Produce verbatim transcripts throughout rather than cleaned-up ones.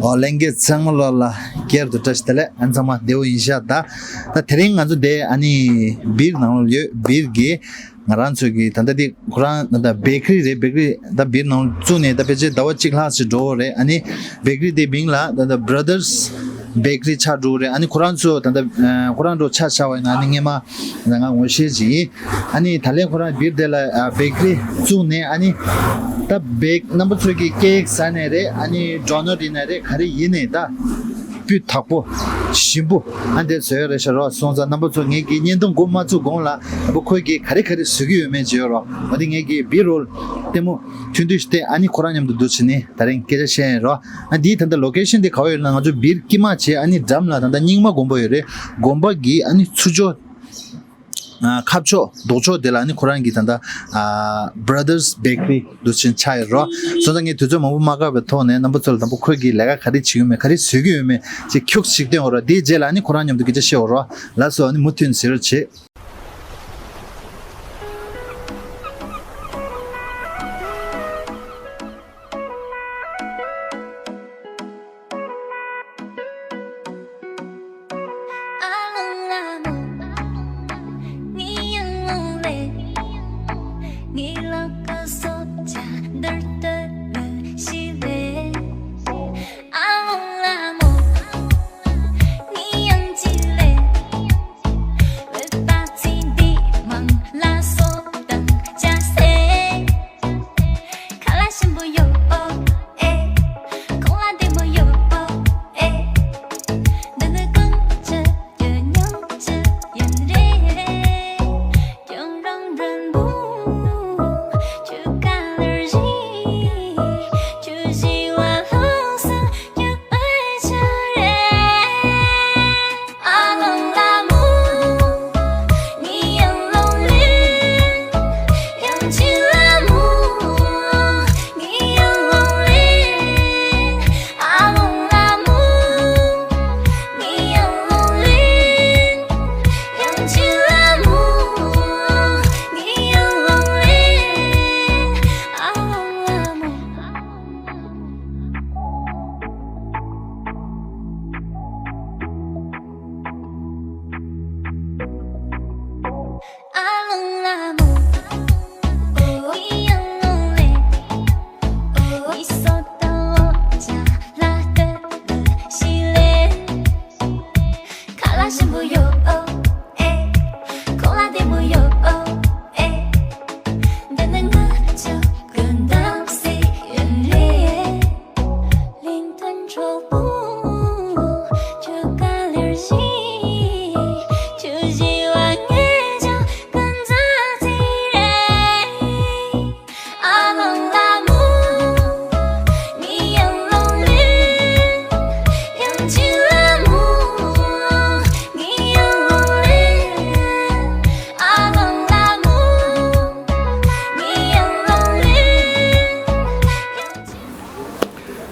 ཨོ་ལྷན་རྒྱས་ཚང་མ་ལོ་ལ་བསྐྱར་དུ་བཀྲ་ཤིས་བདེ་ལེགས། ཨ་ཚང་མ་བདེ་པོ་ཡིན་ཤག་ད། ད་དེ་རིང་ང་ཚོ་དེ་ཨ་ནི་སྦིར་ནང་ལོགས་ཡོད། སྦིར་གི་ང་རང་ཚོ་གི་ད་ལྟ་དེ་ཁོ་རང་ད་ལྟ་བེ་ཀ་རི་རེད། བེ་ཀ་རི་ད་སྦིར་ནང་ལོགས་བཙུགས་ནས་ད་ཕལ་ཆེར་ཟླ་བ་གཅིག་ལྷག་ཞིག་འགྲོ་གི་རེད། ཨ་ནི་བེ་ཀ་རི་དེ་མིང་ལ་ད་ལྟ་Brothers Bakery ཆགས་འགྲོ་གི་རེད། ཨ་ནི་ཁོ་རང་ཚོ་ད་ལྟ་ཁོ་རང་འགྲོ་ཆ་བཞག་པ་ཡིན་ན་ཨ་ནི་སྔས་མ་ང་ངོ་ཤེས་ཅིག་ཡིན། ཨ་ནི་ད་ལན་ཁོ་རང་སྦིར་དེ་ལ་ཨ་བེ་ཀ་རི་བཙུགས་ནས་ཨ་ནི་ད་བེག་རྣམ་པ་ཚོ་གི་ཀེག་ཟ་ནས་རེད། ཨ་ནི་ཌོ་ནཊ་ཡིན་ན་རེད། ག་རེ་ཡིན་ནའི་ད་སྤུས་དག་པོ་ཞིམ་པོ་ཨ་འདྲ་བཟོས་ཡོད་རེད་ཤག་རོ། སོང་ཙང་རྣམ་པ་ཚོ་ངེད་ཀྱི་བརྙན་ཐུང་འགོ་མ་བཙུགས་གོང་ལ་ཨ་ཁོས་ཀྱིས་ག་རེ་ག་རེ་བཟོ་གི་ཡོད་མེད་བརྗོད་རོགས། འོ་དེ་ངེད་ཀྱིས་སྦིར་རོལ་ལྟད་མོ་ཐུང་ཐུང་ཞིག་བལྟས། ཨ་ནི་ཁོ་རང་མཉམ་དུ་འདུག་བྱས་ནས་ད་རིང་སྐད་ཆ་བཤད་ཡིན་རོ། ཨ་འདིའི་ད་ལྟ་ལོ་ཀེ་ཤན་དེ་ག་པར་ཡོད་ན། ང་ཚོ་སྦིར་དཀྱིལ་མ་བྱས་ཨ་ནི་འགྲམ་ལ་ད་ལྟ་རྙིང་མ་དགོན་པ་ཡོད་རེད། དགོན་པ་གི་ཨ་ནི་ཚུར་ཕྱོགས། ཨ་ཁ་ཕྱོགས་ལྡོག་ཕྱོགས་དེ་ལ་ནི་ཁོ་རང་གི་ད་ལྟ་ཨ་Brothers Bakery འདུག་སེ་ཆགས་ཡོད་རོ། སོང་ཙང་ངས་དུས་ཚོད་མང་པོ་མ་བཀག་པའི་ཐོག་ནས་རྣམ་པ་ཚོ་ལ་དང་པོ་ཁོས་ཀྱིས་ལས་ཀ་ག་རེ་བྱེད་ཀྱི་ཡོད་མེད་ག་རེ་བཟོ་གི་ཡོད་མེད་ཅིག་ཁྱུག་ཅིག་སྟོན་འོ་རོ། དེའི་རྗེས་ལ་ནི་ཁོ་རང་མཉམ་དུ་སྐད་ཆ་བཤད་འོ་རོ། ལགས་སོ། ཨ་ནི་མུ་མཐུད་ནས་གཟིགས་རོགས་བྱེད།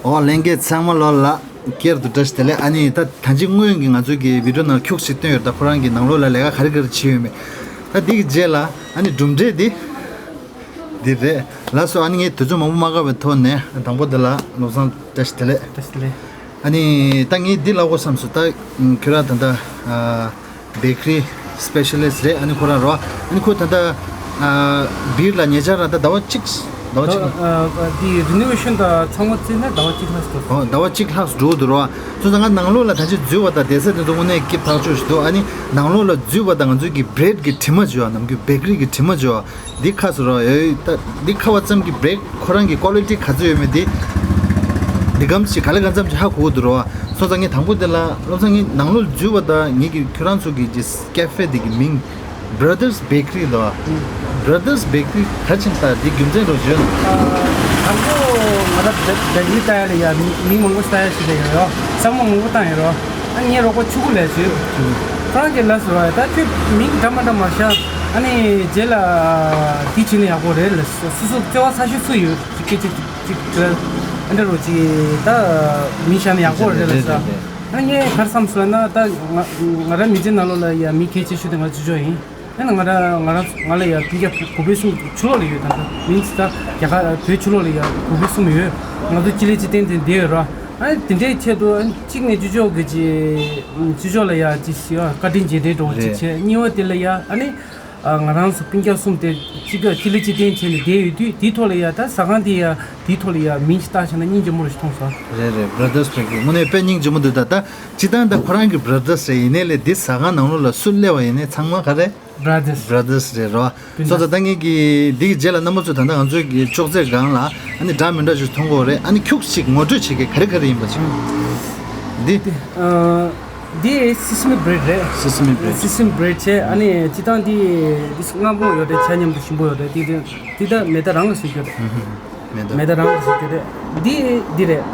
ཨོ་ལྷན་རྒྱས་ཚང་མ་ལོ་ལ་བསྐྱར་དུ་བཀྲ་ཤིས་བདེ་ལེགས། ཨ་ནི་ད་ད་ཅི་སྔོན་གྱི་ང་ཚོ་གི་བི་ཌིའོ་ནང་ཁྱུག་ཅིག་བཏོན་ཡོད། ད་ཁོ་རང་གི་ནང་ལོགས་ལ་ལས་ཀ་ག་རེ་ག་རེ་བྱས་ཡོད་མེད། ད་འདི་གི་རྗེས་ལ་ཨ་ནི་གྲུབ་འབྲས་འདི་འདི་རེད། ལགས་སོ། ཨ་ནི་ངས་དུས་ཚོད་མང་པོ་མ་བཀག་པའི་ཐོག་ནས་དང་པོ་འདི་ལ་བློ་བཟང་བཀྲ་ཤིས་བདེ་ལེགས། བཀྲ་ཤིས་བདེ་ལེགས། ཨ་ནི་ད་ངས་འདི་ལབ་དགོས་བསམ་སོང་། ད་ཁྱོད་རང་ད་ལྟ་ཨ་བེ་ཀ་རི་སི་པེ་ཤ་ལི་སི་ཊི་རེད། ཨ་ནི་ཁོ་རང་རོ། ཨ་ནི་ཁོ་ད་ལྟ་ཨ་སྦིར་ལ་ཉེ་ཆར་ར་ད་ཟླ་བ་གཅིག་ཟླ་བ་གཅིག་ལ། ཨ་ཨ་འདི་རི་ནོ་ཝེ་ཤན་དང་ཚང་མ་བརྩིས་ན་ཟླ་བ་གཅིག་ལྷག་འགྲོ། ཨོ་ཟླ་བ་གཅིག་ལྷག་འགྲོ་འདུག་རོ། སོང་ཙང་ང་ནང་ལོགས་ལ་ད་ཅི་འཛུལ་བ་དང་བསྡད་ས་དེ་ཚོ་དངོས་གནས་སྐྱིད་ཐག་ཆོད་ཞིག་འདུག་ཨ་ནི་ནང་ལོགས་ལ་འཛུལ་བ་དང་ང་ཚོའི་གི་བྷི་རེཌ་གི་དྲི་མ་བྱོས། ནམ་རྒྱུན་བེ་ཀ་རི་གི་དྲི་མ་བྱོས། འདི་ཁ་སོ་རོ། ཨེ་ད་འདི་ཁ་བ་ཙམ་གྱི་བྷི་རེཌ་ཁོ་རང་གི་ཀོ་ལི་ཊི་ག་ཚོད་ཡོད་མེད་འདི་འདི་གམ་ཞིག་ག་ལེ་ག་ཙམ་ཞིག་ཧ་གོ་གི་འདུག་རོ། སོང་ཙང་ངས་དང་པོ་འདི་ལ་བློ་བཟང་ངས་ནང་ལོགས་འཛུལ་བ་དང་ངེད་ཀྱི་ཁྱོད་རང་ཚོ་གི་ཇི་ཀེ་ཧྥེ་འདི་གི་མིང་Brothers Bakery ལོ། Brothers Bakery ག་ཕྱིན་ལྟ་འདི་རྒྱུ་མཚན་རོ་བརྗོད་ན། དང་པོ་ང་རང་བེ་ཀ་རི་ལྟ་ཡ་ལ་ཡ་མིང་མང་པོ་ལྟ་ཡ་ཞིག་ལ་ཡོད་རོ། བསམ་བློ་མང་པོ་བཏང་ཡོད་རོ། ཨ་ངའི་རོགས་པ་ཆུ་བུ་ལས་བྱོས། ཁོ་རང་གིས་ལབ་སོང་བ། ད་ཁྱོད་མིང་འདྲ་མ་འདྲ་མ་བཞག་ཨ་ནི་རྗེས་ལ་དེ་བྱས་ན་ཡག་པོ་རེད་ལ། སོ་སོ་བརྩེ་བ་ཚ་ཤོས་སུ་ཡོད་ཅིག་སྐད་ཅིག་ཅིག་ཅིག་ཨ་འདྲ་རོ་ཅིག་ད་མིང་བཞག་ན་ཡག་པོ་རེད་ལ་ས། ཨ་ངས་ག་རེ་བསམ་སོང་ན་ད་ང་ང་རང་མི་ཚེ་ནང་ལོགས་ལ་ཡ་མི་གལ་ཆེ་ཤོས་དེ་ང་ཚོ་ཅོ་ཡིན། ཨ་ནི་ང་རང་ང་རང་ང་ལ་ཡ་སྤུན་ཀྱག་བུ་བུ་སྤུན་གསུམ་ཕྱི་ལོགས་ལ་ཡོད། ད་ལྟ་མིང་ཚིག་ད་རྒྱ་གར་བོད་ཕྱི་ལོགས་ལ་ཡ་བུ་བུ་སྤུན་གསུམ་ཡོད། ང་ཚོ་སྤྱི་ལེ་སྤྱི་བསྟན་དེ་བསྡད་ཡོད་ར། ཨ་ནི་དེ་འདྲའི་ཆེད་དུ་ཨ་ནི་གཅིག་ནས་ཅོ་ཅོ་གི་ཅི་ཅོ་ཅོ་ལ་ཡ་ཅི་ཞིག་བཀའ་དྲིན་རྗེས་དྲན་འདྲ་བོ་ཅིག་རེད། བྱས། གཉིས་པ་དེ་ལ་ཡ་ཨ་ནི་ཨ་ང་རང་ཚོ་སྤུན་ཀྱག་གསུམ་དེ་གཅིག་ག་ཅི་ལི་ཅི་བསྟན་བྱས་ནས་བསྡད་ཡོད་དུས། དེའི་ཐོག་ལ་ཡ་ད་ཟ་ཁང་དེ་ཡ་དེའི་ཐོག་ལ་ཡ་མིང་ཞིག་བཏགས་བྱས་ན་སྙིང་རྗེ་མོ་རུ་ཞིག་མཐོང་སོང་། རེད་རེད། Brothers Bakery དངོས་གནས་དཔེ་སྙིང་རྗེ་མོ་འདུག་ད་ད་སྤྱིར་བཏང་ད་ཁོ་རང་གི་Brothers རེད། ཡིན་ནའི་ལས་འདི་ཟ་ཁང་ནང་ལོགས་ལ་སུ་སླེབས་པ་ཡིན་ནའི་ཚང་མ་ག་རེ། Brothers Brothers རེད་རོ། སོ་ད་ད་ངེད་ཀྱི་འདི་གི་རྗེས་ལ་རྣམ་པ་ཚོ་ད་ལྟ་ང་ཚོའི་གི་ཅོག་ཙེ་སྒང་ལ་ཨ་ནི་འདྲ་མི་འདྲ་ཞིག་མཐོང་གི་ཡོད་རེད། ཨ་ནི་ཁྱུག་ཅིག་ངོ་སྤྲོད་བྱེད་མཁན་ག་རེ་ག་རེ་ཡིན་པ་ཅིག་འདི། ཨ། འདི་Sesame Bread རེད། Sesame Bread Sesame Bread བྱས། ཨ་ནི་སྤྱིར་བཏང་འདི་འདི་སྔ་པོ་ཡོད་རེད། ཆ་མཉམ་དུ་ཞིམ་པོ་ཡོད་རེད། འདི་འདི་འདི་ད་མེ་ད་རང་གིས་བཟོས་ཡོད་རེད། མེ་ད། མེ་ད་རང་གིས་བཟོས་ཡོད་རེད། འདི་འདི་རེད།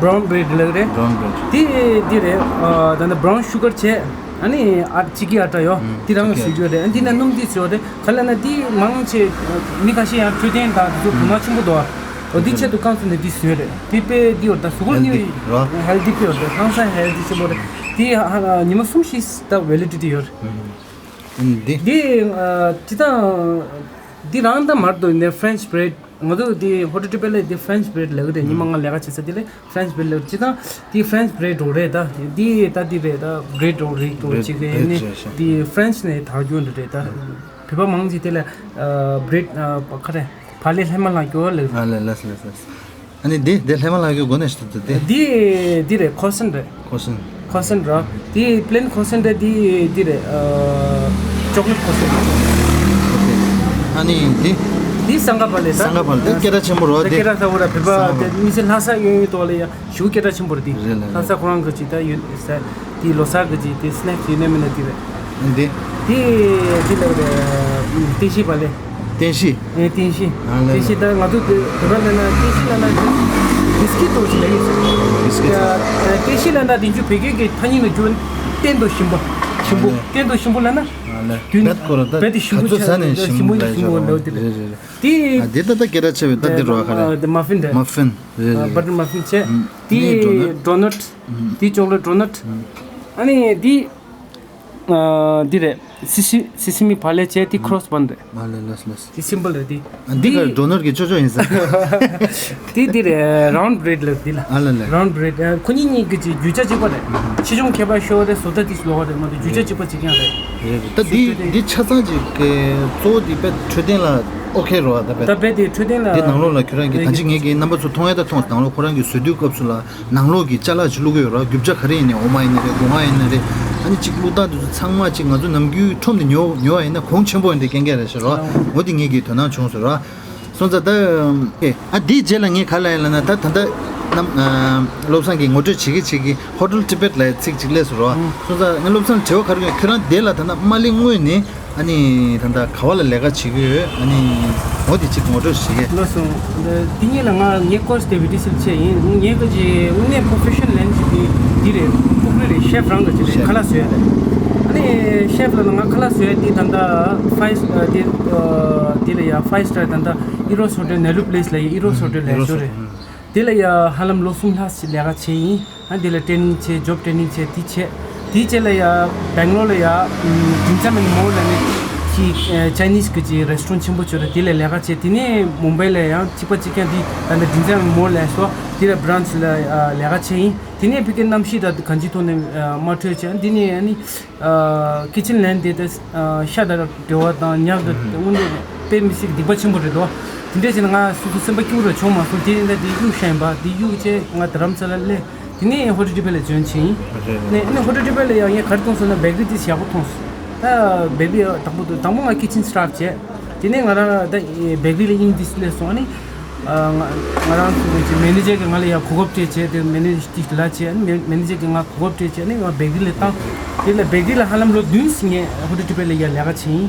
Brown Bread ལབ་རེད། Brown Bread འདི་འདི་རེད། ཨ་ད་ནི་Brown Sugar བྱས། ཨ་ནི་ཨ་ཅི་ཀི་ཨ་ཊ་ཡོད། ཨུམ། འདི་རང་ཅི་ཀི་བཟོས་ཡོད་རེད། ཨ་འདི་ན་སྣུམ་འདི་བཟོས་ཡོད་རེད། ག་ལ་ན་འདི་མང་ཆེ་མི་ཁ་ཤས་ཡང་འཕྲོད་བསྟེན་དང་དེ་ཚོ་གོ་མ་ཆེན་པོ་འདུག་འོ་འདི་ཆེད་དུ་བཀང་སོང་ནས་འདི་བཟོས་ཡོད་རེད། འདི་དཔེ་འདི་ཡོད་ད་གཟུགས་པོ་ནི་ཧེལ་ཐི་རེད། ཧེལ་ཐི་དཔེ་ཡོད་རེད། ཧང་སང་ཧེལ་ཐི་ཆེན་པོ་རེད། འདི་ཨ་ཉི་མ་གསུམ་བཞི་ད་ཝེ་ལི་ཌི་ཊི་ཡོད་རེད། ཨུམ། འདི། འདི་ཨ་ཅི་ད་འདི་རང་ད་མར་དུ་ནས་French bread ང་ཚོ་འདི་Hotel Tibet ལ་འདི་French bread ལབ་ཀྱི་རེད། ཉི་མ་ང་ལས་ཀ་བྱེད་ས་འདི་ལས་French bread ལབ་ཀྱི། ཅི་ད་འདི་French bread འདྲ་རེད། ད་འདི་ད་འདི་རེད། ད་bread འདྲ་རིགས་འདྲ་bread ཅིག་རེད། bread ནི་བྱས་ཤག་འདི་French ནས་དར་རྒྱུ་འདྲ་རེད། ད་བོད་པ་མང་ཆེ་དེ་ལ་bread ཁ་རེ་བག་ལེབ་ལྷས་མ་ལགས་ཀྱི་ལབ། ཨ་ལས་ལས་ལས་ལས། ཨ་ནི་འདི་འདི་ལྷས་མ་ལགས་ཀྱི་སྒོ་ནས་ཞུ་ཐུབ་དེ། འདི་འདི་རེད། croissant རེད། croissant croissant ར། འདི་plain croissant རེད། འདི་འདི་རེད། chocolate croissant རེད། ཨ་ནི་འདི། འདི་སང་ག་པ་ལས་ད། སང་ག་པ་ལས་དེ་སྐད་གྲགས་ཆེན་པོ་རེད་པ། དེ་དེ་སྐད་གྲགས་ཚ་པོ་ར། བོད་པ་དེ་མི་ཚེ་ལྷ་ས་ཡོང་ཡོང་ཐོག་ལ་ཡ་ཞུ་སྐད་གྲགས་ཆེན་པོ་རེད། འདི་རེད་ལ་ལྷ་ས་ཁོ་རང་གི་ཅིག་ད་ཡོད་ས་འདི་ལོ་གསར་གི་ཅིག་དེ་snacks ཡོད་ནས་མིན་ན་འདི་རེད། འདི། འདི་འདི་ལ་རེད། ཏེ་ཤི་པ་ལས། ཏེ་ཤི། ཨེ་ཏེ་ཤི། ཨ་ལས། ཏེ་ཤི་ད་ང་ཚོ་དེ་བོད་པ་ལ་ན་ཏེ་ཤི་ལ་ན་བིས་ཀིཊ་འདྲ་ཞིག་ལ་ཡོད་ཟེར། བིས་ཀིཊ། ཏེ་ཤི་ལ་ན་དེ་ཚོ་བོད་སྐད་ཀྱི་ཐ་སྙད་ལ་རྒྱུ་གཏན་དུ་ཞིམ་པོ། ཞིམ་པོ། ཨ་ལས། གཏན་དུ་ཞིམ་པོ་ལ་ན། ཨ་ལས། རྦད་ཁོ་ར་ད་རྦད་དེ་ཞིམ་པོ་ག་ཚོད་ཟ་ནས་ཞིམ་པོ་ཞིམ་པོ་ལ་ཞིམ་པོ་ལ་ཡོད་དེ་རེད། རེད་རེད། དེ། ཨ་དེ་ད་ད་སྐད་གྲགས་ཆེ་བའི་ད་དེ་རོ་ཁ་རེད། དེ་མ་ཕིན་རེད། མ་ཕིན། རེད་རེད། butter muffin བྱས། ཨུམ། དེ་ནི་donut ཌོ་ནཊ། ཨུམ། དེ་chocolate ཌོ་ནཊ། ཨུམ། ཨ་ནི་དེ། ཨ་འདི་རེད། སི་སི་སི་སི་མི་བག་ལེབ་བྱས། དེ་cross bun རེད། མ་ལས་ལས་ལས། དེ་simple རེད་དེ། ཨ་འདི་ག་ཌོ་ནཊ་གི་ཅོ་ཅོ་ཡིན་ས། དེ་འདི་རེད། round bread ལབ་འདི་ལ། ཨ་ལ་ལ། round bread ཨ་ཁོ་གཉིས་གཉིས་ཀྱི་ཅིག་རྒྱུ་ཆ་གཅིག་པ་རེད། ཆེ་ཆུང་ཁྱད་པར་ཤོར་རེད། བཟོ་ལྟ་དེ་ལོགས་རེད་མ་གཏོགས་རྒྱུ་ཆ་གཅིག་པ་གཅིག་རྐྱང་རེད། རེད་རེད། ད་འདི་འདི་ཆ་ཚང་ཅིག་གི་གཙོ་བོ་འདི་དཔེ་འཕྲོད་བསྟེན་ལ་okay རེད་པ། ད་དཔེ། ད་དཔེ་དེ་འཕྲོད་བསྟེན་ལ། འདི་ནང་ལོགས་ལ་ཁྱོད་རང་གི་ད་ཅི་ངེད་ཀྱི་རྣམ་པ་ཚོ་མཐོང་ཡ་ད་མཐོང་། ནང་ལོགས་ཁོ་རང་གི་བཟོ་དུས་སྐབས་སུ་ལ། ནང་ལོགས་ཀྱི་ཅ་ལག་ཅིག་བླུག་གི་ཡོད་ར། རྒྱུ་ཆ་ག་རེ་ཡིན་ནའི། འོ་མ་ཡིན་ན་རེད། སྒོ་ང་ཡིན་ན་རེད། ཨ་ནི་ཅིག་བླུག་སྟངས་དེ་ཚོ་ཚང་མ་ཅིག་ང་ཚོ་ནམ་རྒྱུན་ཁྲོམ་ནས་ཉོ་ཉོ་བ་ཡིན་ན་གོང་ཆེན་པོ་ཡིན་དེ་རྐྱེན་གྱིས་རེད་ཤག་ར། འོ་དེ་ངེད་ཀྱིས་དོ་སྣང་བྱུང་སོང་ར། སོང་ཙང་ད་ཨེ་ཨ་དེའི་རྗེས་ལ་ངས་ག་ལ་ཡིན་ལབ་ན། ད་ད་ལྟ་རྣམ་ཨ་བློ་བཟང་གིས་ངོ་སྤྲོད་བྱེད་ཀྱི་བྱེད་ཀྱི་Hotel Tibet ལབ་ཚིག་ཅིག་སླེབས་སོང་ར། སོང་ཙང་ངས་བློ་བཟང་ལ་དྲི་བ་ག་རེ་ཡོད། ཁྱོད་རང་དེ་ལ་ད་ལྟ་མ་སླེབས་སྔོན་ནས། ཨ་ནི་ད་ལྟ་ག་བ་ལ་ལས་ཀ་བྱེད་ཀྱི་ཡོད། ཨ་ནི་འོ་དེ་ཅིག་ངོ་སྤྲོད་བྱེད་ཀྱི། ལགས་སོ། འདི་ངེད་ལ་ང་ངའི་course དེ་བི་ཏི་སིལ་ཆེད་ཡིན། ངའི་གི་ཅིག་དངོས་གནས་profession ལན་ཅིག་དེ་འདི་རེད། ཀུག་རི་རེད། chef རང་གི་ཅིག་རེད། chef ཁ་ལག་བཟོ་ཡ་རེད། ཨ་ནི་chef ལ་ང་ཁ་ལག་བཟོ་ཡ་དེ་ད་ལྟ་five ཨ་དེ་ཨ་དེ་ལ་ཡ་five star ད་ལྟ་Eros Hotel Nehru Place ལ་ཡ་Eros Hotel ལ་ཡ་ཞོ་རེད། དེ་ལ་ཡ་ཧ་ལམ་ལོ་གསུམ་ལྷག་ཅིག་ལས་ཀ་བྱས་ཡིན། ཨ་འདི་ལ་training བྱས། job training བྱས། དེ་བྱས། དེའི་རྗེས་ལ་ཡ་Bangalore ལ་ཡ་ཨམ་Dim Sum and More ལབ་ནས་ཅིག་ཨ་Chinese གི་ཅིག་restaurant ཆེན་པོ་ཅིག་ཡོད་རེད། དེ་ལ་ལས་ཀ་བྱས། དེ་ནས་Mumbai ལ་ཡང་གཅིག་པ་གཅིག་རྐྱང་དེ་ད་ལྟ་Dim Sum and More ལབ་སོ་དེ་ལ་branch ལ་ཨ་ལས་ཀ་བྱས་ཡིན། དེ་ནས་ཕ་གིའི་གནམ་གཤིས་ད་གང་ཅིའི་ཐོག་ནས་ཨ་མ་འཕྲོད་བྱས། ཨ་འདི་ནས་ཨ་ནི་ཨ་kitchen ལན་དེ་ད་ཨ་ཤ་དང་འབྲེལ་བ་དང་ཉ་དང་དངོས་གནས་དཔེ་མི་སྲིད་སྡིག་པ་ཆེན་པོ་རེད་དོ། དེ་འདྲ་བྱས་ན་ང་སོ་སོ་སེམས་པ་སྐྱིད་པོ་ར་བྱུང་མ་སོང་། དེ་ཡིན་ད་དེ་གཡུག་བཞག་ཡིན་པ། དེ་གཡུག་བྱས་ང་རྡ་རམ་ས་ལ་སླེབས། དེ་ནས་Hotel Tibet ལ་join བྱས་ཡིན། རེད་རེད། ནས་ཨ་ནི་Hotel Tibet ལ་ཡང་ངས་ག་རེ་མཐོང་ཟེར་ན་bakery དེ་ཡག་པོ་མཐོང་སོང་། ད་bakery དང་པོ་དང་པོ་ང་kitchen staff བྱས། དེ་ནས་ང་རང་ད་bakery ལ་ཨིན་དིས་སླེབས་སོང་། ཨ་ནི་ང་ང་རང་ཚོ་གི་manager གིས་ང་ལ་ཡང་གོ་སྐབས་སྤྲད་བྱས། དེ་manager དེ་ལ་བྱས། ཨ་ནི་manager གིས་ང་གོ་སྐབས་སྤྲད་བྱས། ཨ་ནི་ང་bakery ལ་བཏང་། དེ་ལ་bakery ལ་ཧ་ལམ་ལོ་བདུན་ཞིག་ངས་Hotel Tibet ལ་ཡང་ལས་ཀ་བྱས་ཡིན།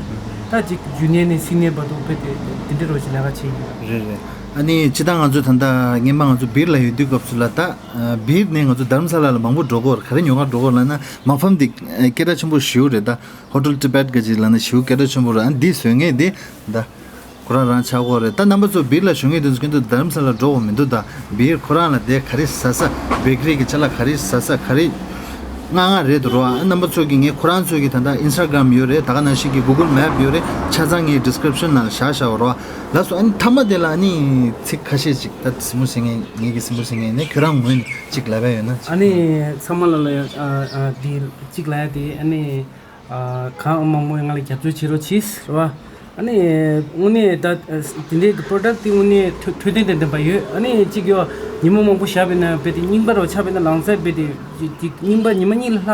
ད་ཅིག་junior ནས་senior བར་དུ་དཔེ་དེ་དེ་འདྲ་རོ་ཞིག་ལས་ཀ་བྱས་ཡིན། རེད་རེད། ཨ་ནི་སྤྱིར་བཏང་ང་ཚོ་ད་ལྟ་སྔན་མ་ང་ཚོ་བིར་ལ་ཡོད་དུས་སྐབས་སུ་ལ་ད་བིར་ནས་ང་ཚོ་རྡ་རམ་ས་ལ་ལ་མང་པོ་འགྲོ་གི་ཡོད་རེད། ག་རེ་ཉོ་གར་འགྲོ་གི་ཡོད་རེད་ལབ་ན་མ་ཕམ་འདི་སྐད་གྲགས་ཆེན་པོ་ཞེ་པོ་རེད། ད་Hotel Tibet ག་ཅིག་ལབ་ན་ཞེ་པོ་སྐད་གྲགས་ཆེན་པོ་རེད། ཨ་འདི་བཟོ་མཁན་འདི་ད་ཁོ་རང་རང་རང་ཆགས་ཀྱི་ཡོད་རེད། ད་རྣམ་པ་ཚོ་བིར་ལ་བཞུགས་མཁན་དེ་ཚོ་ཁྱོད་ཚོ་རྡ་རམ་ས་ལ་འགྲོ་དགོས་མི་འདུག་ད་བིར་ཁོ་རང་ལ་དེ་ག་རེ་ཟ་ས། བེ་ཀ་རི་གི་ཅ་ལག་ག་རེ་ཟ་ས། ག་རེ་ ལྔ་ལྔ་རེད་འདུག་རོ། ཨ་རྣམ་པ་ཚོ་གིས་ངས་ཁོ་རང་ཚོ་གི་ད་ལྟ་ཨིན་སི་ཊ་གྷ་རམ་ཡོད་རེད། ད་ག་ནང་བཞིན་གྱི་གུ་གལ་མེབ་ཡོད་རེད། ཆ་ཚང་ངས་ཌི་སི་ཀི་རིབ་ཤན་ནང་ལ་བཞག་བཞག་རོ། ལགས་སོ། ཨ་ནི་མཐའ་མ་དེ་ལ་ཨ་ནི་ཚིག་ཁ་ཤས་ཅིག་ད་གཟིགས་མོ་བྱེད་མཁན་ངེད་ཀྱི་གཟིགས་མོ་བྱེད་མཁན་ཡིན་ན་ཁྱོད་རང་ངོས་ནས་ཅིག་ལབ་ཡ་ཡོད་ན། ཨ་ནི་ཚང་མ་ལ་ལ་ཡ་ཨ་ཨ་འདི་ཅིག་ལབ་ཡ་དེ་ཨ་ནི། ཨ་གང་མང་མོས་ང་ལ་རྒྱབ་སྐྱོར་བྱེད་རོགས་གྱིས་རེད་བ། ཨ་ནི་དངོས་གནས་ད་དེ་འདྲའི་པོ་རོ་ཌག་དེ་དངོས་གནས་འཕྲོད་འཕྲོད་བསྟེན་དང་ལྡན་པ་ཡོད། ཨ་ནི་གཅིག་ཡོད་ཉི་མ་མང་པོ་བཞག་པ་ཡིན་ན་རྦད་དེ་རྙིང་པ་རུ་ཆགས་པ་ཡིན་ན་ལང་ཚོ་རྦད་དེ་ཅིག་རྙིང་པ་ཉི་མ་གཉིས་ལ་ལྷག་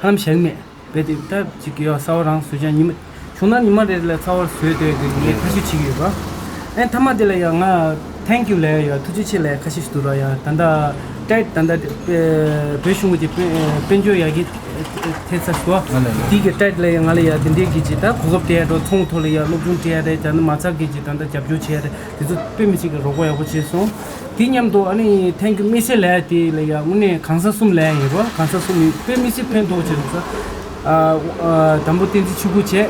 ཧ་ལམ་བཞག་མེད། རྦད་དེ་ད་གཅིག་ཡོད་གསར་པ་རང་བཟོས་ཀྱང་ཉི་མ་བྱུང་ན་ཉི་མ་རེ་ལ་གསར་པ་བཟོས་སྡོད་དེ་ངས་ཐབས་ཤེས་བྱེད་ཀྱི་ཡོད་རེད་བ། ཨ་ནི་མཐའ་མ་དེ་ལ་ཡང་ང་ཐེང་ཀིའུ་ལབ་ཡ་ཡོད། ཐུགས་རྗེ་ཆེ་ལབ་ཡ་ཁ་ཤས་ཤིག་འདུག་ར། ཡ་ད་ལྟ་ཊེཌ་ད་ལྟ་བོད་གཞུང་གི་དཔལ་འབྱོར་ཡར་རྒྱས་ཐེབས་ས་སོ། དེ་གི་ཊེཌ་ལ་ཡ་ང་ལ་ཡ་དེ་འདྲའི་གི་ཅིག་ད་གོ་སྐབས་སྤྲད་ཡ་འགྲོ། ཚོང་ཐོག་ལ་ཡ་སློབ་སྦྱོང་སྤྲད་ཡ་རེད། ད་ནི་མ་རྩ་གི་ཅིག་ད་ལྟ་རྒྱབ་སྐྱོར་བྱས་ཡ་རེད། དེ་ཚོ་དཔེ་མི་སྲིད་གི་རོགས་པ་ཡག་པོ་བྱས་སོང་། དེ་མཉམ་དུ་ཨ་ནི་ཐེང་ཀིའུ་དམིགས་བསལ་ལབ་ཡ་དེ་ལ་ཡ་དངོས་གནས་གང་ཟག་གསུམ་ལབ་ཡ་ཡིན་རོ། གང་ཟག་གསུམ་ཡིན། དཔེ་མི་སྲིད་ཕན་ཐོགས་བྱས་འདུག་ས། ཨ་ཨ་དང་པོ་བསྟན་འཛིན་ཆོས་སྐུ་བྱས།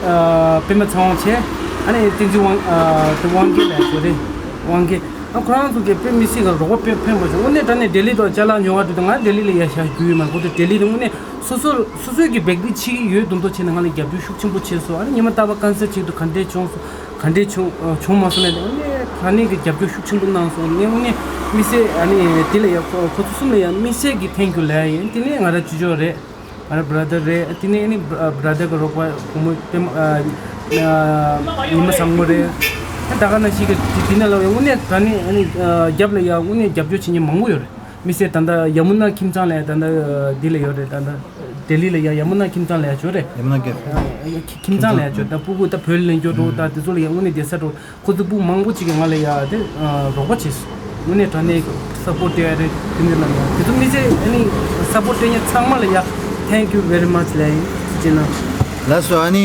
ཨ་པད་མ་ཚེ་དབང་བྱས། ཨ་ནི་བསྟན་འཛིན་དབང་ཨ་དབང་རྒྱལ་ལབ་ཡ་ཚོ་རེད། དབང་རྒྱལ། ཨ་ཁོ་རང་ཚོ་གིས་དཔེ་མི་སྲིད་ག་རོགས་པ་དཔེ་ཕན་པ་བྱུང་། དངོས་གནས་དྲང་གནས་ལྡི་ལི་དང་ཅ་ལག་ཉོ་བ་འགྲོ་དུས་ང་ལྡི་ལི་ལ་ཡ་བཞག་རྒྱུ་ཡོད་མ་རེད། ཁོ་ཚོ་ལྡི་ལི་ལ་དངོས་གནས་སོ་སོར་སོ་སོའི་གི་བེག་རི་ཕྱིས་ཡོད་མདོག་མདོག་བྱས་ནས་ང་ལ་རྒྱབ་སྐྱོར་ཤུགས་ཆེན་པོ་བྱས་སོང་། ཨ་ནི་ཉི་མ་རྟག་པར་ཀན་སར་ཆེད་དུ་ག་འདྲས་བྱུང་སོང་། ག་འདྲས་བྱུང་བྱུང་མ་སོང་ལབ་ནས་དངོས་གནས་དྲང་གནས་གི་རྒྱབ་སྐྱོར་ཤུགས་ཆེན་པོ་གནང་སོང་། ངས་དངོས་གནས་དམིགས་བསལ་ཨ་ནི་དེ་ལ་ཡ་ཁོ་ཁོ་ཚོ་གསུམ་ལ་ཡ་དམིགས་བསལ་གི་ཐེང་ཀིའུ་ལབ་ཡ་ཡིན། དེ་ནས་ང་རང་ཅོ་ཅོ་རེད། ང་རང་བྷ་ར་དར་རེད། དེ་ནས་ཨ་ནི་བྷ་ར་དར་གི་རོགས་པ་བུ་མོ་པད་མ་ཨ་ཨ་ཉི་མ་བཟང་མོ་རེད། ད་ག་ནང་བཞིན་གི་དེ་དེ་ནས་ལབ་ཡ་དངོས་གནས་དྲང་གནས་ཨ་ནི་ཨ་རྒྱབ་ལ་ཡ་དངོས་གནས་རྒྱབ་སྐྱོར་བྱེད་མཁན་མང་པོ་ཡོད་རེད། དམིགས་བསལ་ད་ལྟ་ཡ་མུ་ན་ཁྱིམ་ཚང་ལབ་ཡ་ད་ལྟ་འདི་ལ་ཡོད་རེད། ད་ལྟ་ལྡི་ལི་ལ་ཡ་ཡ་མུ་ན་ཁྱིམ་ཚང་ལབ་ཡ་ཅོ་རེད། ཡ་མུ་ན་ཀེ་ཁྱིམ་ཚང་ལབ་ཡ་ཅོ། ད་སྤུ་གུ་ད་བོད་ལ་ལེན་རྒྱུ་འགྲོ། ད་དེ་ཚོ་ལ་ཡ་དངོས་གནས་བསྡད་ས་འགྲོ། ཁོ་ཚོ་སྤུ་གུ་མང་པོ་ཅིག་གིས་ང་ལ་ཡ་དེ་རོགས་པ་བྱས་སོང་། དངོས་གནས་དྲང་གནས་སཔོར་ཊི་སྤྲད་ཡ་རེད། དེ་འདྲ་ལབ་ཡ་དེ་ཚོ་དམིགས་བསལ་ཨ་ནི་སཔོར་ཊི་སྤྲད་མཁན་ཚང་མ་ལ་ཡ་thank you very much ལབ་ཡིན་ཟེར་ན། ལགས་སོ། ཨ་ནི་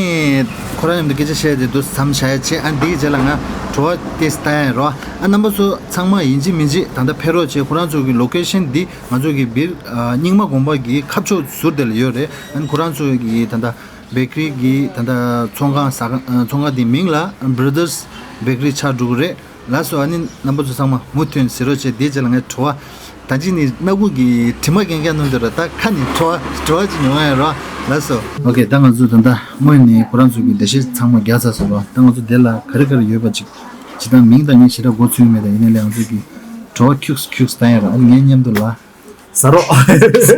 ཁོ་རང་མཉམ་དུ་སྐད་ཆ་བཤད་དེ་དུ་མཚམས་བཞག་ཡ་བྱས། ཨ་འདིའི་རྗེས་ལ་ང་དྲི་བ་དེ་བལྟ་ཡ་རོ། ཨ་རྣམ་པ་ཚོ་ཚང་མ་ཡིན་གཅིག་མིན་གཅིག་ད་ལྟ་ཕེབས་རོགས་བྱས། ཁོ་རང་ཚོ་གི་ལོ་ཀེ་ཤན་འདི་ང་ཚོ་གི་སྦིར་རྙིང་མ་དགོན་པ་གི་ཁ་ཕྱོགས་ཟུར་དེ་ལ་ཡོད་རེད། ཨ་ནི་ཁོ་རང་ཚོ་གི་ད་ལྟ་བེ་ཀ་རི་གི་ད་ལྟ་ཚོང་ཁང་ཟ་ཁང་ཚོང་ཁང་དེའི་མིང་ལ་Brothers Bakery ཆགས་འགྲོ་གི་རེད། ལགས་སོ། ཨ་ནི་རྣམ་པ་ཚོ་ཚང་མ་མུ་མཐུད་གཟིགས་རོགས་བྱས། དེའི་རྗེས་ལ་ངས་དྲི་བ་ད་ཅི་ནི་སྣ་ཁུག་གི་དྲི་མ་རྒན་རྒན་གནང་འདུག་ར། ད་ཁ་ནས་དྲི་བ་དྲི་བ་ཅིག་ཉོ་ཡ་ར། ལགས་སོ། ཨོ་ཁེ། ད་ང་ཚོ་ད་ལྟ་སྔོན་ནས་ཁོ་རང་ཚོ་གི་འགྲེལ་བཤད་ཚང་མ་རྒྱག་ཚར་སོང་ར། ད་ང་ཚོ་དེ་ལ་ག་རེ་ག་རེ་ཡོད་པ་ཅིག་ཇི་ལྟར་མིང་དང་ངས་ཞེ་དྲག་མགོ་ཚོས་མེད། ད་ཡིན་ནའི་ལས་ང་ཚོ་གི་དྲི་བ་ཁྱུགས་ཁྱུགས་བཏང་ཡ་ར། ཨ་ནི་ངའི་མཉམ་དུ་ལ། ཟ་རོགས། ཟ་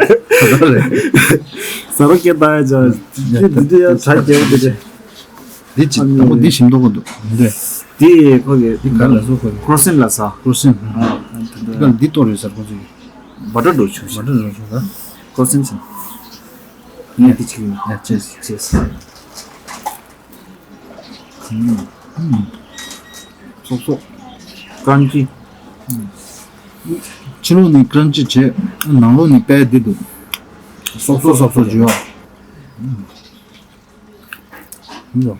རོགས་རེད། ཟ་རོགས་སྐད་བཏང་ཡ་ཅག་ཡ་འདི་འདི་ཡ་གྲ་རྒྱས་པོ་འདི་རེད། འདི་ཅི་ཨ་ནི་དང་པོ་འདི་ཞིམ་མདོག་པོ་འདུག་འདི། འདི་ཁོ་གི་འདི་ག་ལ་སོ་ཁོ་གི་ཀྲོ་སེན་ལ་ས། ཀྲོ་སེན། ཨ་འདི་ག་ལ་འདི་གཏོར་ཡོད་ཟེར་ཁོ་ཚོ་གི། བ་ཏྲ་འགྲོ་ཆུ་བ་ཏྲ་འགྲོ་ཆུ་ད། ཀྲོ་སེན་ཟེར། ངས་འདི་ཅིག་ཡིན། ཡ་ཅེས་ཅེས། སོབ་སོབ། ཀྲན་ཅི། ཕྱི་ལོགས་ནས་ཀྲན་ཅི་བྱས། ནང་ལོགས་ནས་དཔལ་འདི་འདུག་སོབ་སོབ་སོབ་སོབ་བྱས་པ།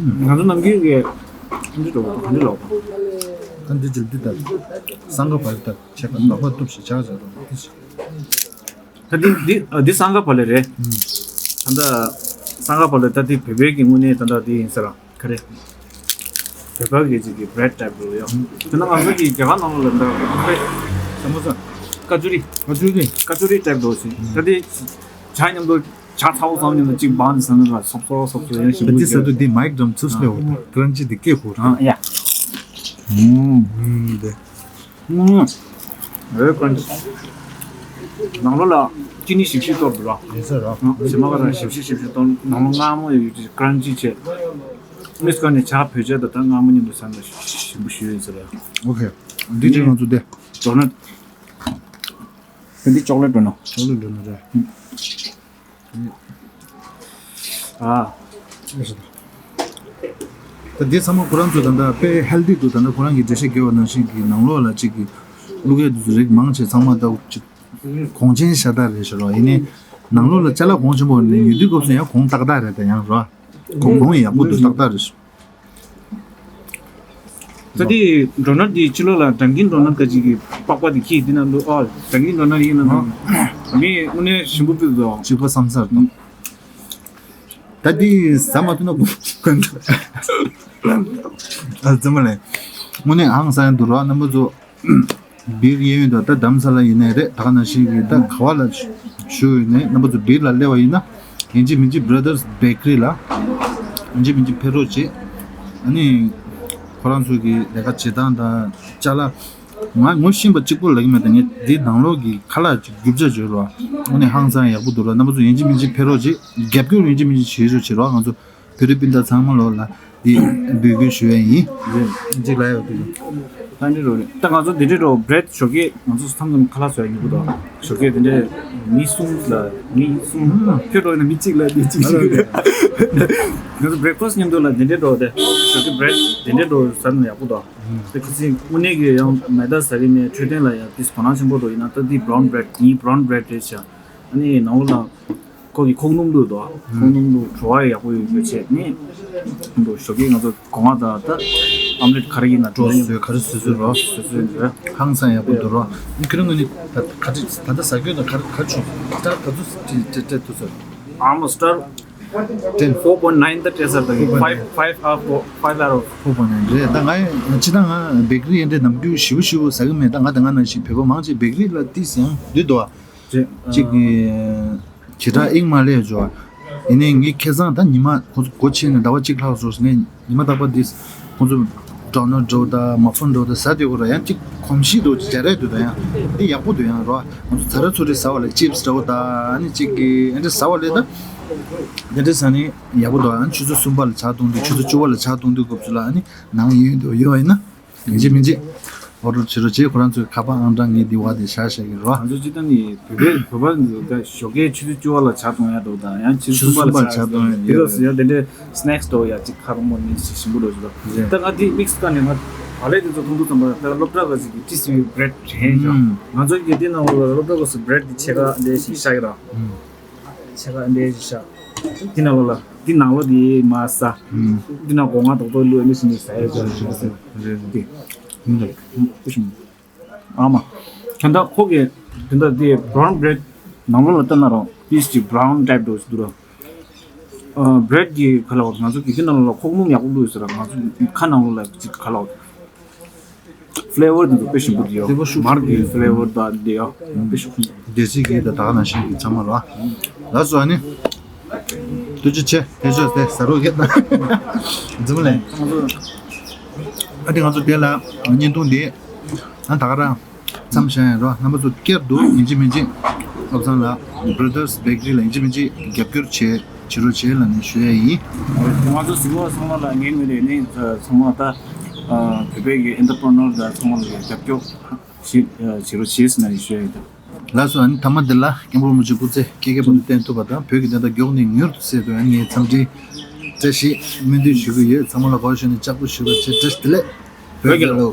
ང་ཚོ་ནམ་རྒྱུན་གྱི་ཀྲན་ཅི་འགྲོ་ག་འདི་ལོག་ཀྲན་ཅི་འདི་ལྟར་སང་ག་བ་ལི་ལྟར་བྱས་པ་ལག་པ་གཏུབ་ཞིག་ཆག་ཆག་འགྲོ་འདི་ཞིག་ད་འདི་འདི་ཨ་འདི་སང་ག་བ་ལི་རེད། ད་ལྟ་སང་ག་བ་ལི་ད་འདི་བོད་པའི་གི་དངོས་གནས་ད་ལྟ་འདི་ཡིན་ས་ར། ག་རེ། བོད་པ་གི་ཅིག་གི་བྷི་རེད་ཊའིབ་འདྲ་ཡོད། དེ་ན་ང་ཚོ་གི་རྒྱ་གར་ནང་ལོགས་ལ་འདྲ་བོད་པའི་ས་མོ་ས། ཀ་ཅུ་རི། ཀ་ཅུ་རི། ཀ་ཅུ་རི་ཊའིབ་འདྲ་ཞིག་ད་འདི་ཇ་མཉམ་དུ་ཇ་ཚ་པོ་ཙམ་མཉམ་དུ་གཅིག་སྦངས་ནས་ཟ་ན་ལ་སོབ་སོབ་སོབ་སོབ་ཡང་ཞིམ་པོ་ད་འདི་ཟ་དུས་འདི་མའིག་འགྲམ་ཚུར་སླེབས་འོང་ད་ཀྲན་ཅི་འདི་སྐད་ཁུག་རེད། ཨ་ཡ། ཨུམ། ཨུམ་འདི། ཨུམ། རེད་ཀྲན་ཅི། ནང་ལོགས་ལ་ཅི་ནི་ཞིབ་ཞིབ་གཏོར་འདུག་ར། ཡིན་ས་ར། ཨ་ཞེ་མ་ག་ར་ཞིབ་ཞིབ་ཞིབ་ཞིབ་གཏོར། ནང་ལོགས་མངར་མོ་ཡོད་ཀྲན་ཅི་བྱས། མིས་ཀ་ནས་ཇ་བོད་ཇ་དང་ད་མངར་མོ་མཉམ་དུ་ཟ་ན་ཞིམ་པོ་ཞིག་ཡོད་ས་ར། ཨོ་ཁེ། འདི་ཅིག་ང་ཚོ་དེ། ཌོ་ནཊ། འདི་ཅོག་ལེ་ཊི་ཌོ་ནཊ། ཅོག་ལེ་ཊི་ཌོ་ནཊ་རེད། ཨ། ད་འདི་ཚང་མ་ཁོ་རང་ཚོ་ད་ལྟ་དཔེ་ཧེལ་ཐི་འདུག་ད་ལྟ་ཁོ་རང་གི་འགྲེལ་བཤད་རྒྱབ་པ་ནང་བཞིན་གྱི་ནང་ལོགས་ལ་གཅིག་གི་བླུགས་ཡས་འདུག་རིགས་མང་ཆེ་ཚང་མ་ད་གཅིག་གོང་ཆེན་ཤ་སྟག་རེད་ཤག་རོ། ཡིན་ནའི་ནང་ལོགས་ལ་ཅ་ལག་གོང་ཆེན་པོ་ནས་ཉོ་དུས་སྐབས་སུ་ཡང་གོང་ཏག་ཏག་རེད། ད་ཡང་རོ། གོང་གོང་ཡག་པོ་འདུག་ཏག་ཏག་རེད་ཤག་ད་དེ་ཌོ་ནཊ་དེ་ཕྱི་ལོགས་ལ་ཌང་ཀིན་ཌོ་ནཊ་ག་ཅིག་གི་པགས་པ་དེ་ཁྱི་དེ་ན་འདུག་ཨ་ཌང་ཀིན་ཌོ་ནཊ་ཡིན་ན་ནང་མི་དངོས་གནས་ཞིམ་པོ་ཕུད་དོ། གཅིག་པ་བསམ་ཚར་དང་། ད་དེ་ཟ་མ་ཐུབ་ན་དགོངས་དག་ཨ་ཙི་མ་ལས་དངོས་གནས་ཧང་སང་ཡང་འདུག་རོགས་རྣམ་པ་ཚོ། སྦིར་གཡས་གཡོན་དུ་ད་རྡ་རམ་ས་ལ་ཡིན་ནའི་རེད། ད་ག་ནང་བཞིན་གྱི་ད་ག་བ་ལ་བཞུགས་ཡོད་ནའི་རྣམ་པ་ཚོ་སྦིར་ལ་སླེབས་པ་ཡིན་ན། ཡིན་གཅིག་མིན་གཅིག་Brothers Bakery ལ་ཡིན་གཅིག་མིན་གཅིག་ཕེབས་རོགས་བྱེད། ཨ་ནི་ཁོ་རང་ཚོ་གི་ལས་ཀ་བྱེད་སྟངས་དང་ཅ་ལག་ང་ངོ་ཤེས་པ་གཅིག་པོ་ལབ་ཀྱི་མེད། ད་ངས་འདིའི་ནང་ལོགས་ཀྱི་ཁ་ལག་ཅིག་རྒྱུ་ཆ་བརྗོད་རོགས། ཨ་ནི་ཧང་སང་ཡག་པོ་འདུག་རོགས། རྣམ་པ་ཚོ་ཡིན་གཅིག་མིན་གཅིག་ཕེབས་རོགས་བྱེད། རྒྱབ་སྐྱོར་ཡིན་གཅིག་མིན་གཅིག་བྱེད་རོགས་བྱེད་རོགས། ང་ཚོ་བོད་རིགས་སྤུན་ཟླ་ཚང་མ་ལོག་ལ་འདི་འབོད་སྐུལ་ཞུ་ཡ་ཡིན། གཅིག་ལ་ཡོད་དུས། ད་འདི་རོ་རེད། ད་ང་ཚོ་འདི་འདྲའི་རོ་བྷི་རེད་ཞོགས་ཀས་ང་ཚོ་མཚམས་མཚམས་ཁ་ལག་བཟོ་ཡ་ཡོད་གི་འདུག་ཞོགས་ཀས་འདི་འདྲའི་མི་གསུམ་ལ་མི་གསུམ་ཁྱོད་འགྲོ་ཡིན་ན་མི་གཅིག་ལ་མི་གཅིག་ཞིག་ང་ཚོ་བྷི་རེག་ཕ་སི་ཊི་མཉམ་དུ་ལ་འདི་འདྲའི་རོ་དེ་ཞོགས་ཀས་བྷི་རེད་འདི་འདྲའི་རོ་ཟ་ན་ཡག་པོ་འདུག་དེ་ཁ་སང་དངོས་གནས་ཀྱི་ཡང་མེ་ད་ཟ་གི་མེད། འཕྲོད་བསྟེན་ལ་ཡང་དེ་དོ་སྣང་ཆེན་པོ་འགྲོ་ཡིན་ན། ད་འདི་བྷ་རའུན་བྷི་རེད་ངའི་བྷ་རའུན་བྷི་རེད་རེད་ཤག་ཨ་ནི་ནང་ལོགས་ལ། ཁོ་གི་ཁོག་སྣུམ་ལུག་དོ། ཁོག་སྣུམ་ལུག་བྲོ་བ་ཡག་པོ་ཡོད་ཡོད་བྱས་ནས། འགྲོ་ཞོགས་ཀས་ང་ཚོ་སྒོ་ང་དང་ད་ཨམ་ལེཊ་ག་རེ་ཡིན་ན་འགྲོ་བཟོས་ག་རེ་བཟོས་བཟོས་རོ། བཟོས་བཟོས་རེད། ཧང་སང་ཡག་པོ་འདུག་རོ། ཁྱེད་རང་ངོས་ནས་ད་ག་ཚོད་ད་ལྟ་ཟ་རྒྱུ་དང་ག་རེ་ག་རེ་བྱུང་། སི་ཊར་ག་ཚོད་སྤྲད་སྤྲད་ཐུབ་ཚོད། I'm a star. Ten. Four point nine the test of the five five out of five out of. Four point nine རེད། ད་ང་ཡང་ཕྱི་ད་ང་བེ་ཀ་རི་ཡན་འདྲའི་ནམ་རྒྱུན་ཞིབ་ཞིབ་ཟ་གི་མེད། ད་ང་དང་ང་ནང་བཞིན་བོད་པ་མང་ཆེ་བེ་ཀ་རི་ལ་ཏིས་ཡང་འདུས་འདུག་ཨ། རེད། གཅིག་གི་ཞེ་དྲག་དབྱིངས་མ་སླེབས་འཇོག་ཡིན་ནའི་ངས་ཁ་སང་ད་ཉི་མ་ཁོ་ཚོ་སྒོ་ཕྱེ་ནས་ཟླ་བ་གཅིག་ལྷག་སོང་། ངས་ཉི་མ་རྟག་པར་འདི་ཁོ་ཚོ་ཌོ་ནཊ་འདྲ་བོ་དང་མ་ཕིན་འདྲ་བོ་དང་ཟ་བསྡད་ཡོད་ར། ཡང་གཅིག་གོམས་གཤིས་འདྲ་བོ་ཅིག་སྦྱར་ཡ་འདུག་ད་ཡང་འདི་ཡག་པོ་འདུག་ཡང་ར། ང་ཚོ་ཚ་ར་ཚོ་རེ་ཟ་བ་ལས་ཅིབ་སི་འདྲ་བོ་དང་ཨ་ནི་གཅིག་གི་ཨ་འདྲ་ཟ་བ་ལས་ད་དེ་འདྲ་ཟ་ནས་ཡག་པོ་འདུག་ཨ་ནི་ཆུ་ཚོད་གསུམ་པ་ལ་ཇ་བཏུང་དུས་ཆུ་ཚོད་བཅུ་པ་ལ་ཇ་བཏུང་དུས་སྐབས་སུ་ལ་ཨ་ནི་ནང་ཡོད་འདུག་ཡོད་ཡིན་ན། མི་འཇིགས་མི་འཇིགས། ཨོ་ཌར་བྱེད་རོགས་བྱེད། ཁོ་རང་ཚོའི་ཁ་པར་ཨང་གྲངས་ངས་འདི་བ་དེ་བཞག་བཞག་གི་རོ། ང་ཚོ་སྤྱི་བཏང་ནི་བོད་པའི་བོད་པ་འདི་ད་ཞོགས་ཀའི་ཆུ་ཚོད་བཅུ་པ་ལ་ཇ་བཏུང་ཡ་འདུག་དང་ཡང་ཆུ་ཚོད་གསུམ་པ་ལ་ཇ་བཏུང་ཡ་འདུག་དེ་ལ་སུ་ཡང་དེ་འདྲའི་སི་ནེག་སི་འདྲ་བོ་ཡ་གཅིག་ཁ་རོག་མོ་ནི་ཞིག་ཞིམ་པོ་འདྲ་བོ་ཞིག་འདུག་ད་ང་དེ་མིག་སི་ཀན་ནས་ང་ཨ་ལས་དེ་ཚོ་མཐོང་དུས་ཙམ་པ་ད་སློབ་གྲྭ་ག་ཞིག་གི་ཏི་སི་བི་བྷི་རེད་དྲན་བྱུང་། ང་ཚོ་གི་དེ་ནང་ལོགས་ལ་སློབ་གྲྭ་ག་སུ་བྷི་རེད་དེ་ཕྱེད་ཀ་འདྲ་ཞིག་ཤ་གི་ར། ཕྱེད་ཀ་འདྲ་ཞིག་ཤ། དེ་ནང་ལོགས་ལ། འདི་ནང་ལོ་འདི་མ་ཟ། འདི་ནང་སྒོ་ང་རྡོག་རྡོག་བླུགས་ཨ་ནི་ཟིན་ནས་ཟ་ཡ་ཟ་ཟ་ཟ། འདི། འདི་ཨ་མ། ད་ལྟ་ཁོ་གི་དེ་འདྲ་འདི་བྷ་རའུན་བྷི་རེད་ནང་ལོགས་ལ་ལྟ་ན་རང་ཏིས་ཀྱི་བྷ་རའུན་ཊའིབ་འདྲ་བོ་ཞིག་འདུག་ར། བྷི་རེད་ཀྱི་ཁ་ལག་ང་ཚོ་གི་འདི་ནང་ལོགས་ལ་ཁོག་སྣུམ་ཡག་པོ་བླུགས་ཡོད་ཟེར་ར། ང་ཚོ་ཁ་ནང་ལོགས་ལ་ཅིག་ཁ་ལག་ཕི་ལེ་ཝར་དེ་ཚོ་དཔེ་ཞིམ་པོ་དེ་ཡོད། དེ་བ་ཤུགས་མར་གྱི་ཕི་ལེ་ཝར་དང་དེ་ཡོད། དཔེ་ཤུགས་ཆེ། སྡེ་སྲིད་ཀྱིས་ད་ད་ག་ནང་བཞིན་གྱི་ཚང་མ་ལ་ལགས་སོ། ཨ་ནི་ཐུགས་རྗེ་ཆེ། དེ་ཚོ་དེ་ཟ་རོགས་ཀྱི་ད་འཛིན་མ་ལས། ཨ་དེ་ང་ཚོ་དེ་ལ་བརྙན་ཐུང་དེ་ཨ་ད་ག་རང་མཚམས་བཞག་ཡིན་རོ། རྣམ་པ་ཚོ་བསྐྱར་དུ་ཡིན་གཅིག་མིན་གཅིག་བློ་བཟང་ལགས་Brothers Bakery ལ་ཡིན་གཅིག་མིན་གཅིག་རྒྱབ་སྐྱོར་བྱེད། བྱེད་རོགས་བྱེད་ལབ་ནས་ཞུ་ཡ་ཡིན། ང་ཚོ་གཟིགས་པ་ཚང་མ་ལ་ངའི་ངོས་ནས་ནི་ཚང་མ་ད་བོད་པའི་གི་ཨེན་ཊར་པི་རི་ནར་དང་ཚང་མ་ལ་རྒྱབ་སྐྱོར་བྱེད་བྱེད་རོགས་བྱེད་ཟེར་ནས་ཞུ་ཡ་ཡིན། ད་ལགས་སོ། ཨ་ནི་མཐའ་མ་འདི་ལ་སྐྱབས་མགོན་རིན་པོ་ཆེ་སྐུ་ཚེ་བསྐལ་བརྒྱའི་བར་དུ་བརྟན་ཐུབ་པ་དང་བོད་ཀྱི་བདེན་མཐའ་མགྱོགས་ནས་མྱུར་དུ་གསལ་ཐུབ་ཡ་ངས་འཚམས་འདྲི་བཀྲ་ཤིས་སྨོན་འདུན་ཞུ་གི་ཡོད། ཚང་མ་ལ་གོ་ཞུ་ནས་ལྕགས་པོ་ཞུ་བ་བྱེད། བཀྲ་ཤིས་བདེ་ལེགས། བོད་རྒྱལ་ལོ།